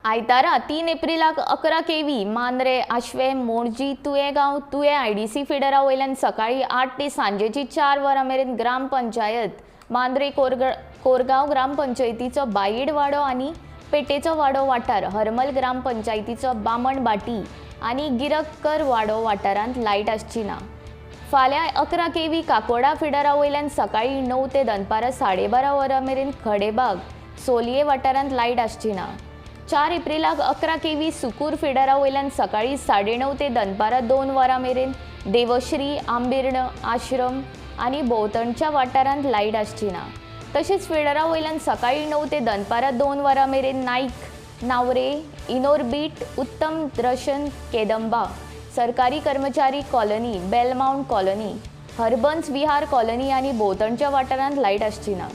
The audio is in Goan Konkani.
आयतारा 3 एप्रिलाक 11 केवी मांद्रे, आश्वे, मोणजी, तुयेगांव, तुये आयडीसी फिडरा वयल्यान सकाळी 8 ते सांजेची 4 वरां मेरेन ग्रामपंचायत मांद्रे कोरगांव ग्रामपंचायतीचो बाईड वाडो आनी पेटेचो वाडो वाठार, हरमल ग्रामपंचायतीचो बामण भाटी आनी गिरक्कर वाडो वाठारांत लायट आसची ना. फाल्यां 11 केवी काकोडा फिडरा वयल्यान सकाळी 9 ते दनपारां 12:30 वरां मेरेन खडेबाग सोलये वाठारांत लायट आसची ना. 4 एप्रिलाक 11 केवी सुकूर फिडरा वयल्यान सकाळी 9:30 ते दनपारां 2 वरां मेरेन देवश्री, आंबिर्ण, आश्रम आनी भोंवतणच्या वाठारांत लायट आसची ना. तशेंच फिडरा वयल्यान सकाळी 9 ते दनपारां 2 वरां मेरेन नायक, नावरे, इनोरबीट, उत्तम दर्शन, केदंबा, सरकारी कर्मचारी colony, Belmount colony, Harbans Vihar colony आनी भोंवतणच्या वाठारांत लायट आसची ना.